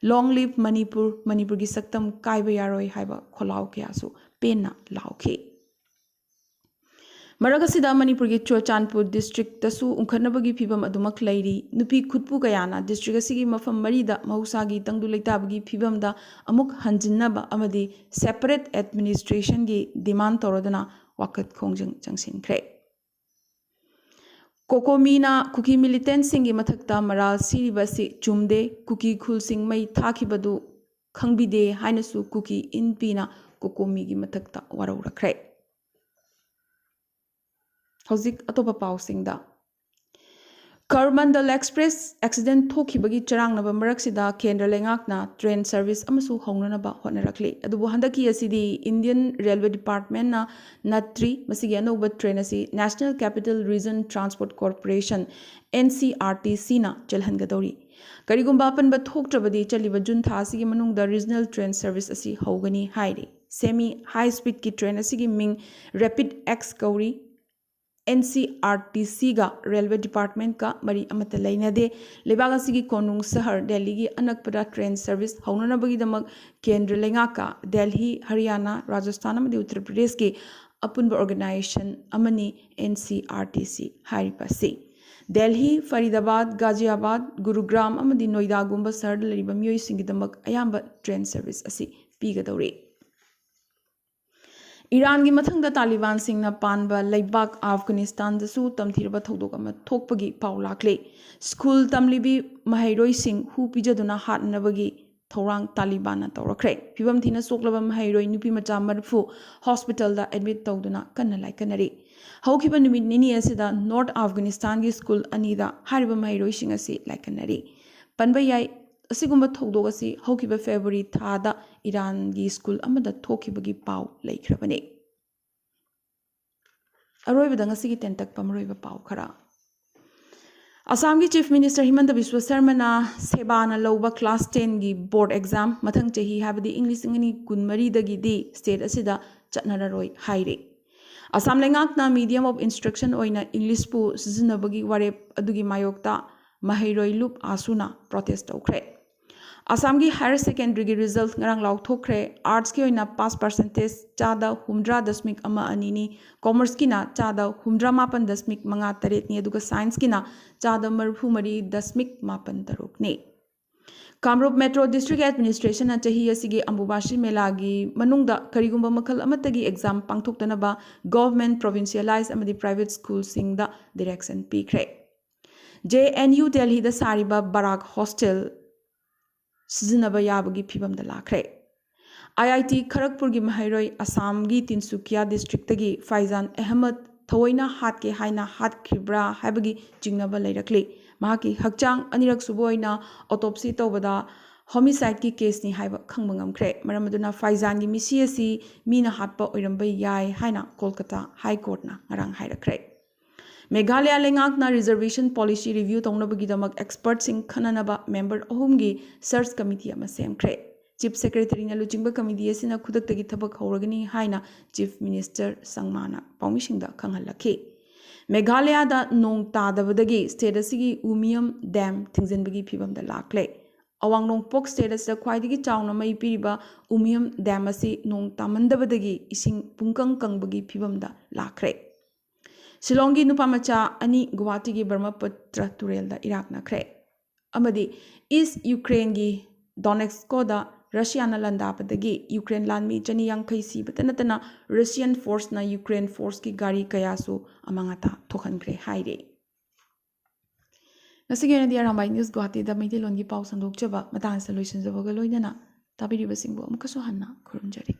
Long live ꯃꯅꯤꯄꯨꯔ, ꯃꯅꯤꯄꯨꯔꯒꯤ ꯁꯛꯇꯝ ꯀꯥꯏꯕ ꯌꯥꯔꯣꯏ ꯍꯥꯏꯕ ꯈꯣꯜꯂꯥꯎ ꯀꯌꯥꯁꯨ ꯄꯦꯟꯅ ꯂꯥꯎꯈꯤ꯫ ꯃꯔꯛ ꯑꯁꯤꯗ ꯃꯅꯤꯄꯨꯔꯒꯤ ꯆꯨꯔꯆꯥꯟꯄꯨꯔ districtꯇꯁꯨ ꯎꯪꯈꯠꯅꯕꯒꯤ ꯐꯤꯕꯝ ꯑꯗꯨꯃꯛ ꯂꯩꯔꯤ꯫ ꯅꯨꯄꯤ ꯈꯨꯠꯄꯨ ꯀꯌꯥꯅ district ꯑꯁꯤꯒꯤ ꯃꯐꯝ ꯃꯔꯤꯗ ꯃꯍꯧꯁꯥꯒꯤ ꯇꯪꯗꯨ ꯂꯩꯇꯥꯕꯒꯤ ꯐꯤꯕꯝꯗ ꯑꯃꯨꯛ ꯍꯟꯖꯤꯟꯅꯕ ꯑꯃꯗꯤ separate administrationꯒꯤ demand ꯇꯧꯔꯗꯨꯅ ꯋꯥꯀꯠ ꯈꯣꯡꯖꯪ ꯆꯪꯁꯤꯟꯈ꯭ꯔꯦ꯫ ꯀꯣꯀꯣꯃꯤꯅ ꯀꯨꯀꯤ militantꯁꯤꯡꯒꯤ ꯃꯊꯛꯇ ꯃꯔꯥꯜ ꯁꯤꯔꯤꯕ ꯑꯁꯤ ꯆꯨꯝꯗꯦ, ꯀꯨꯀꯤ ꯈꯨꯜꯁꯤꯡ ꯃꯩ ꯊꯥꯈꯤꯕꯗꯨ ꯈꯪꯕꯤꯗꯦ ꯍꯥꯏꯅꯁꯨ ꯀꯨꯀꯤ ꯏꯟꯄꯤꯅ ꯀꯣꯀꯣꯃꯤꯒꯤ ꯃꯊꯛꯇ ꯋꯥꯔꯧꯔꯛꯈ꯭ꯔꯦ꯫ ꯍꯧꯖꯤꯛ ꯑꯇꯣꯞꯄ ꯄꯥꯎꯁꯤꯡꯗ꯫ ꯀꯔꯃꯟꯗꯜ Express accident ꯊꯣꯛꯈꯤꯕꯒꯤ ꯆꯔꯥꯡꯅꯕ ꯃꯔꯛꯁꯤꯗ ꯀꯦꯟꯗ꯭ꯔ ꯂꯩꯉꯥꯛꯅ train service ꯑꯃꯁꯨ ꯍꯧꯅꯅꯕ ꯍꯣꯠꯅꯔꯛꯂꯤ꯫ ꯑꯗꯨꯕꯨ ꯍꯟꯗꯛꯀꯤ ꯑꯁꯤꯗꯤ Indian Railway Departmentꯅ ꯅꯠꯇ꯭ꯔꯤ꯫ ꯃꯁꯤꯒꯤ ꯑꯅꯧꯕ train ꯑꯁꯤ National Capital Region Transport Corporation, NCRTCꯅ ꯆꯦꯜꯍꯟꯒꯗꯧꯔꯤ꯫ ꯀꯔꯤꯒꯨꯝꯕ ꯑꯄꯟꯕ ꯊꯣꯛꯇ꯭ꯔꯕꯗꯤ ꯆꯠꯂꯤꯕ June ꯊꯥ ꯑꯁꯤꯒꯤ ꯃꯅꯨꯡꯗ regional train service ꯑꯁꯤ ꯍꯧꯒꯅꯤ ꯍꯥꯏꯔꯤ꯫ semi high speedꯀꯤ train ꯑꯁꯤꯒꯤ ꯃꯤꯡ Rapid X ꯀꯧꯔꯤ꯫ NCRTCꯒ railway departmentꯀ ꯃꯔꯤ ꯑꯃꯠꯇ ꯂꯩꯅꯗꯦ꯫ ꯂꯩꯕꯥꯛ ꯑꯁꯤꯒꯤ ꯀꯣꯅꯨꯡ ꯁꯍꯔ ꯗꯦꯜꯂꯤꯒꯤ ꯑꯅꯛꯄꯗ train service ꯍꯧꯅꯅꯕꯒꯤꯗꯃꯛ ꯀꯦꯟꯗ꯭ꯔ ꯂꯩꯉꯥꯛꯀ ꯗꯦꯜꯍꯤ, ꯍꯔꯤꯌꯥꯅꯥ, ꯔꯥꯖꯁꯊꯥꯟ ꯑꯃꯗꯤ ꯎꯠꯇꯔ ꯄ꯭ꯔꯗꯦꯁꯀꯤ ꯑꯄꯨꯟꯕ organization ꯑꯃꯅꯤ NCRTC ꯍꯥꯏꯔꯤꯕ ꯑꯁꯤ꯫ ꯗꯦꯜꯍꯤ, ꯐꯔꯤꯗꯥꯕꯥꯗ, ꯒꯥꯖꯤꯌꯥꯕꯥꯗ, ꯒꯨꯔꯨꯒ꯭ꯔꯥꯝ ꯑꯃꯗꯤ ꯅꯣꯏꯗꯥꯒꯨꯝꯕ ꯁꯍꯔꯗ ꯂꯩꯔꯤꯕ ꯃꯤꯑꯣꯏꯁꯤꯡꯒꯤꯗꯃꯛ ꯑꯌꯥꯝꯕ train service ꯑꯁꯤ ꯄꯤꯒꯗꯧꯔꯤ꯫ ꯏꯔꯥꯟꯒꯤ ꯃꯊꯪꯗ ꯇꯥꯂꯤꯕꯥꯟꯁꯤꯡꯅ ꯄꯥꯟꯕ ꯂꯩꯕꯥꯛ ꯑꯐꯒꯥꯅꯤꯁꯇꯥꯟꯗꯁꯨ ꯇꯝꯊꯤꯔꯕ ꯊꯧꯗꯣꯛ ꯑꯃ ꯊꯣꯛꯄꯒꯤ ꯄꯥꯎ ꯂꯥꯛꯂꯤ꯫ ꯁ꯭ꯀꯨꯜ ꯇꯝꯂꯤꯕꯤ ꯃꯍꯩꯔꯣꯏꯁꯤꯡ ꯍꯨ ꯄꯤꯖꯗꯨꯅ ꯍꯥꯠꯅꯕꯒꯤ ꯊꯧꯔꯥꯡ ꯇꯥꯂꯤꯕꯥꯟꯅ ꯇꯧꯔꯛꯈ꯭ꯔꯦ꯫ ꯐꯤꯕꯝ ꯊꯤꯅ ꯁꯣꯛꯂꯕ ꯃꯍꯩꯔꯣꯏ ꯅꯨꯄꯤ ꯃꯆꯥ ꯃꯔꯤꯐꯨ hospitalꯗ admit ꯇꯧꯗꯨꯅ ꯀꯟꯅ ꯂꯥꯏꯀꯠꯅꯔꯤ꯫ ꯍꯧꯈꯤꯕ ꯅꯨꯃꯤꯠ ꯅꯤꯅꯤ ꯑꯁꯤꯗ ꯅꯣꯔꯠ ꯑꯐꯒꯥꯅꯤꯁꯇꯥꯟꯒꯤ ꯁ꯭ꯀꯨꯜ ꯑꯅꯤꯗ ꯍꯥꯏꯔꯤꯕ ꯃꯍꯩꯔꯣꯏꯁꯤꯡ ꯑꯁꯤ ꯂꯥꯏꯀꯠꯅꯔꯤ꯫ ꯄꯟꯕ ꯌꯥꯏ, ꯑꯁꯤꯒꯨꯝꯕ ꯊꯧꯗꯣꯛ ꯑꯁꯤ ꯍꯧꯈꯤꯕ ꯐꯦꯕ꯭ꯔꯨꯋꯥꯔꯤ ꯊꯥꯗ ꯏꯔꯥꯟꯒꯤ ꯁ꯭ꯀꯨꯜ ꯑꯃꯗ ꯊꯣꯛꯈꯤꯕꯒꯤ ꯄꯥꯎ ꯂꯩꯈ꯭ꯔꯕꯅꯤ꯫ ꯑꯔꯣꯏꯕꯗ ꯉꯁꯤꯒꯤ ꯇꯦꯟꯇꯛꯄ ꯃꯔꯨꯑꯣꯏꯕ ꯄꯥꯎ ꯈꯔ꯫ ꯑꯁꯥꯝꯒꯤ Chief Minister ꯍꯤꯃꯟꯇ ꯕꯤꯁ꯭ꯋ ꯁꯔꯃꯅ ꯁꯦꯕꯥꯅ ꯂꯧꯕ class tenꯒꯤ board exam ꯃꯊꯪ ꯆꯍꯤ, ꯍꯥꯏꯕꯗꯤ ꯏꯪ ꯂꯤꯁꯤꯡ ꯑꯅꯤ ꯀꯨꯟꯃꯔꯤꯗꯒꯤꯗꯤ state ꯑꯁꯤꯗ ꯆꯠꯅꯔꯔꯣꯏ ꯍꯥꯏꯔꯤ꯫ ꯑꯁꯥꯝ ꯂꯩꯉꯥꯛꯅ medium of instruction ꯑꯣꯏꯅ Englishꯄꯨ ꯁꯤꯖꯤꯟꯅꯕꯒꯤ ꯋꯥꯔꯦꯞ ꯑꯗꯨꯒꯤ ꯃꯥꯌꯣꯛꯇ ꯃꯍꯩꯔꯣꯏ ꯂꯨꯞ ꯑꯥꯁꯨꯅ protest ꯇꯧꯈ꯭ꯔꯦ꯫ ꯑꯁꯥꯝꯒꯤ higher secondary ꯒꯤ result ꯉꯔꯥꯡ ꯂꯥꯎꯊꯣꯛꯈ꯭ꯔꯦ꯫ Arts ꯀꯤ ꯑꯣꯏꯅ pass percentage ꯆꯥꯗ ꯍꯨꯝꯗ꯭ꯔꯥ ꯗꯁꯃꯤꯛ ꯑꯃ ꯑꯅꯤꯅꯤ, Commerce ꯀꯤꯅ ꯆꯥꯗ ꯍꯨꯝꯗ꯭ꯔꯥ ꯃꯥꯄꯟ ꯗꯁꯃꯤꯛ ꯃꯉꯥ ꯇꯔꯦꯠꯅꯤ, ꯑꯗꯨꯒ Science ꯀꯤꯅ ꯆꯥꯗ ꯃꯔꯤꯐꯨ ꯃꯔꯤ ꯗꯁꯃꯤꯛ ꯃꯥꯄꯟ ꯇꯔꯨꯛꯅꯤ꯫ ꯀꯥꯃꯔꯨꯞ Metro District Administration ꯅ ꯆꯍꯤ ꯑꯁꯤꯒꯤ ꯑꯝꯕꯨꯕꯥꯁꯤ ꯃꯦꯂꯥꯒꯤ ꯃꯅꯨꯡꯗ ꯀꯔꯤꯒꯨꯝꯕ ꯃꯈꯜ ꯑꯃꯠꯇꯒꯤ exam ꯄꯥꯡꯊꯣꯛꯇꯅꯕ government, provincialized ꯑꯃꯗꯤ private school ꯁꯤꯡꯗ direction ꯄꯤꯈ꯭ꯔꯦ꯫ JNU ꯗꯦꯜꯍꯤꯗ ꯁꯥꯔꯤꯕ ꯕꯔꯥꯛ hostel ꯁꯤꯖꯤꯟꯅꯕ ꯌꯥꯕꯒꯤ ꯐꯤꯕꯝꯗ ꯂꯥꯛꯈ꯭ꯔꯦ꯫ IIT ꯈꯔꯒꯄꯨꯔꯒꯤ ꯃꯍꯩꯔꯣꯏ ꯑꯁꯥꯝꯒꯤ ꯇꯤꯟꯁꯨꯀꯤꯌꯥ district ꯇꯒꯤ ꯐꯥꯏꯖꯥꯟ ꯑꯍꯃꯗ ꯊꯑꯣꯏꯅ ꯍꯥꯠꯀꯦ ꯍꯥꯏꯅ ꯍꯥꯠꯈꯤꯕ꯭ꯔꯥ ꯍꯥꯏꯕꯒꯤ ꯆꯤꯡꯅꯕ ꯂꯩꯔꯛꯂꯤ꯫ ꯃꯍꯥꯛꯀꯤ ꯍꯛꯆꯥꯡ ꯑꯅꯤꯔꯛ ꯁꯨꯕ ꯑꯣꯏꯅ autopsy ꯇꯧꯕꯗ homicide ꯀꯤ case ꯅꯤ ꯍꯥꯏꯕ ꯈꯪꯕ ꯉꯝꯈ꯭ꯔꯦ꯫ ꯃꯔꯝ ꯑꯗꯨꯅ ꯐꯥꯏꯖꯥꯟꯒꯤ ꯃꯤꯁꯤ ꯑꯁꯤ ꯃꯤꯅ ꯍꯥꯠꯄ ꯑꯣꯏꯔꯝꯕ ꯌꯥꯏ ꯍꯥꯏꯅ ꯀꯣꯜꯀꯇꯥ High Court ꯅ ꯉꯔꯥꯡ ꯍꯥꯏꯔꯛꯈ꯭ꯔꯦ꯫ ꯃꯦꯘꯥꯂꯌꯥ ꯂꯩꯉꯥꯛꯅ reservation policy review ꯇꯧꯅꯕꯒꯤꯗꯃꯛ expert ꯁꯤꯡ ꯈꯟꯅꯅꯕ member ꯑꯍꯨꯝꯒꯤ search committee ꯑꯃ ꯁꯦꯝꯈ꯭ꯔꯦ꯫ ꯆꯤꯐ ꯁꯦꯀ꯭ꯔꯦꯇꯔꯤꯅ ꯂꯨꯆꯤꯡꯕ ꯀꯃꯤꯇꯤ ꯑꯁꯤꯅ ꯈꯨꯗꯛꯇꯒꯤ ꯊꯕꯛ ꯍꯧꯔꯒꯅꯤ ꯍꯥꯏꯅ ꯆꯤꯐ ꯃꯤꯅꯤꯁꯇꯔ ꯁꯪꯃꯥꯅ ꯄꯥꯎꯃꯤꯁꯤꯡꯗ ꯈꯪꯍꯜꯂꯛꯈꯤ꯫ ꯃꯦꯘꯥꯂꯌꯥꯗ ꯅꯣꯡ ꯇꯥꯗꯕꯗꯒꯤ ꯁ꯭ꯇꯦꯠ ꯑꯁꯤꯒꯤ ꯎꯃꯤꯌꯝ ꯗꯦꯝ ꯊꯤꯡꯖꯤꯟꯕꯒꯤ ꯐꯤꯕꯝꯗ ꯂꯥꯛꯂꯦ꯫ ꯑꯋꯥꯡ ꯅꯣꯡꯄꯣꯛ ꯁ꯭ꯇꯦꯠ ꯑꯁꯤꯗ ꯈ꯭ꯋꯥꯏꯗꯒꯤ ꯆꯥꯎꯅ ꯃꯩ ꯄꯤꯔꯤꯕ ꯎꯃꯤꯌꯝ ꯗꯦꯝ ꯑꯁꯤ ꯅꯣꯡ ꯇꯥꯃꯟꯗꯕꯗꯒꯤ ꯏꯁꯤꯡ ꯄꯨꯡꯀꯪ ꯀꯪꯕꯒꯤ ꯐꯤꯕꯝꯗ ꯂꯥꯛꯈ꯭ꯔꯦ꯫ ꯁꯤꯂꯣꯡꯒꯤ ꯅꯨꯄꯥ ꯃꯆꯥ ꯑꯅꯤ ꯒꯨꯋꯥꯍꯥꯇꯤꯒꯤ ꯕ꯭ꯔꯍ꯭ꯃꯄꯨꯇ꯭ꯔ ꯇꯨꯔꯦꯜꯗ ꯏꯔꯥꯛꯅꯈ꯭ꯔꯦ꯫ ꯑꯃꯗꯤ ꯏꯁ ꯌꯨꯀ꯭ꯔꯦꯟꯒꯤ ꯗꯣꯅꯦꯠꯁꯀꯣꯗ ꯔꯁꯤꯌꯥꯅ ꯂꯥꯟꯗꯥꯕꯗꯒꯤ ꯌꯨꯀ꯭ꯔꯦꯟ ꯂꯥꯟꯃꯤ ꯆꯅꯤ ꯌꯥꯡꯈꯩ ꯁꯤꯕꯇ ꯅꯠꯇꯅ ꯔꯁꯤꯌꯟ ꯐꯣꯔꯁꯅ ꯌꯨꯀ꯭ꯔꯦꯟ ꯐꯣꯔꯁꯀꯤ ꯒꯥꯔꯤ ꯀꯌꯥꯁꯨ ꯑꯃꯥꯡ ꯑꯇꯥ ꯊꯣꯛꯍꯟꯈ꯭ꯔꯦ ꯍꯥꯏꯔꯤ꯫ ꯉꯁꯤꯒꯤ ꯑꯣꯏꯅꯗꯤ ꯑꯔꯥꯝꯕꯥꯏ ꯅ꯭ꯌꯨꯁ ꯒꯨꯋꯥꯍꯥꯇꯤꯗ ꯃꯩꯇꯩꯂꯣꯟꯒꯤ ꯄꯥꯎ ꯁꯟꯗꯣꯛꯆꯕ ꯃꯇꯥꯡ ꯑꯁꯤꯗ ꯂꯣꯏꯁꯤꯟꯖꯕꯒ ꯂꯣꯏꯅꯅ ꯇꯥꯕꯤꯔꯤꯕꯁꯤꯡꯕꯨ ꯑꯃꯨꯛꯀꯁꯨ ꯍꯟꯅ ꯈꯨꯔꯨꯝꯖꯔꯤ꯫